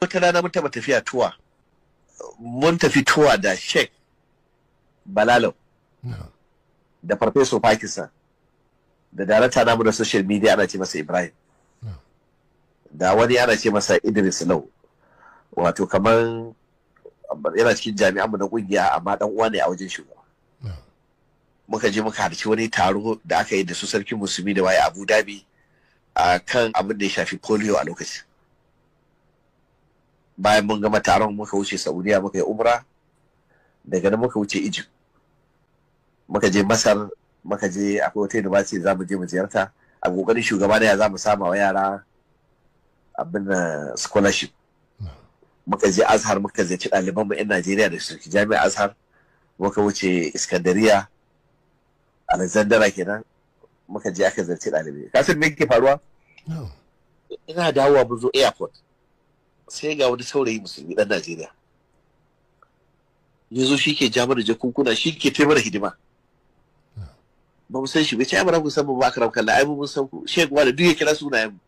Wata rana mun taɓa tafiya tour, mun tafi tour da Sheikh Balalau da Farfeso Pakistan da darakta namu na social media, ana ce masa Ibrahim, da wani ana ce masa Idris Lau, wato kamar yana cikin jami'anmu na kungiya, amma dan uwa ne a wajen shugaba. Muka je muka halarci wani taro da aka yi da su Sarkin Musulmi da waye, Abu Dhabi, a kan abin da ya shafi polio a lokacin. Bayan mun gama taron, muka wuce Saudiya, muka yi umra. Daga nan muka wuce Egypt, muka je Masar, muka je akwai wata university za mu je mu ziyarta a kokarin shugaba da ya za mu sama wa yara abin scholarship. Muka je Azhar, muka ziyarci ɗaliban mu 'yan Najeriya da suke jami'ar Azhar. Muka wuce Iskandariya, Alexandra kenan, muka je aka ziyarci ɗalibai. Ka san me ke faruwa? Ina dawowa, mun zo airport, sai ga wani saurayi musulmi ɗan Najeriya ya zo, shi ke ja mana jakunkuna, shi ke taimaka hidima. Ba mu san shi bai ce, "Ai ba ku san mu ba, akram kallah." "Ai mun san ku, Sheikh wani." Duk ya kira sunayen mu.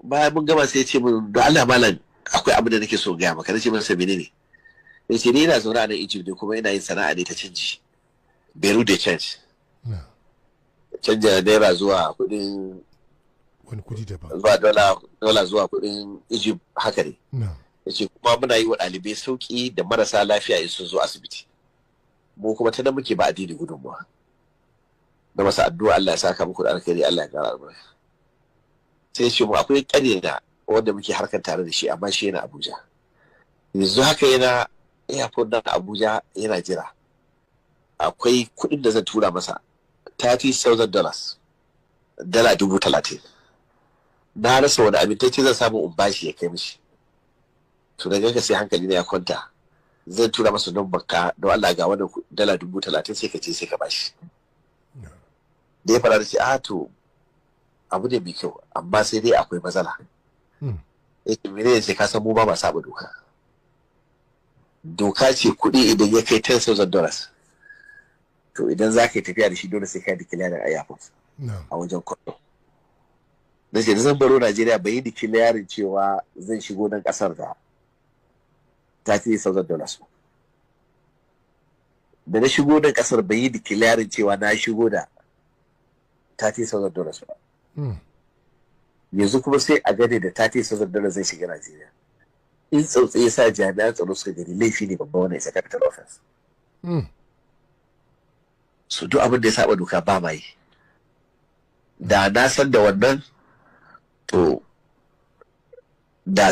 Bayan mun gama, sai ya ce mun, "Don Allah malam, akwai abin da nake so gaya maka." Nace masa, "Menene?" Ya ce, "Ni ina zaune a nan Egypt ne, kuma ina yin sana'a ne ta canji, bureau de change, canja naira zuwa kudin wani kudi daban." Zuwa dola, zuwa kudin Egypt, haka ne. Ya ce, "Kuma muna yi wa ɗalibai sauki da marasa lafiya in sun zo asibiti. Mu kuma ta nan muke ba addini gudunmuwa." Na masa addu'a, "Allah ya saka muku da alkhairi, Allah ya kara albarka." Sai ya ce mu, "Akwai ƙane na wanda muke harkar tare da shi, amma shi yana Abuja yanzu haka, yana airport na Abuja yana jira. Akwai kuɗin da zan tura masa, $30,000, $30,000. Na rasa wani amintacce zan samu in bashi ya kai mishi. To daga ka sai hankali na ya kwanta, zan tura masa number ka. Don Allah ga wannan $30,000, sai ka ce sai ka bashi." Da ya fara da ce, "A to, abu ne mai kyau, amma sai dai akwai matsala." Ya ce, "Mene ne?" "Sai ka san mu ba ma saba doka. Doka ce kuɗi idan ya kai $10,000, to idan za ka yi tafiya da shi, dole sai ka yi declaring a airport a wajen kwado." Na ce, "Zan baro Najeriya, bai yi declaring cewa zan shigo nan kasar da $30,000 ba. Da na shigo nan kasar, bai yi declaring cewa na shigo da $30,000 ba. Yanzu kuma sai a gane da $30,000 zai shiga Najeriya. In tsautsayi ya sa jami'an tsaro suka gani, laifi ne babba, wannan is a capital offense." So duk abin da ya saba doka ba ma yi. Da na san da wannan, to da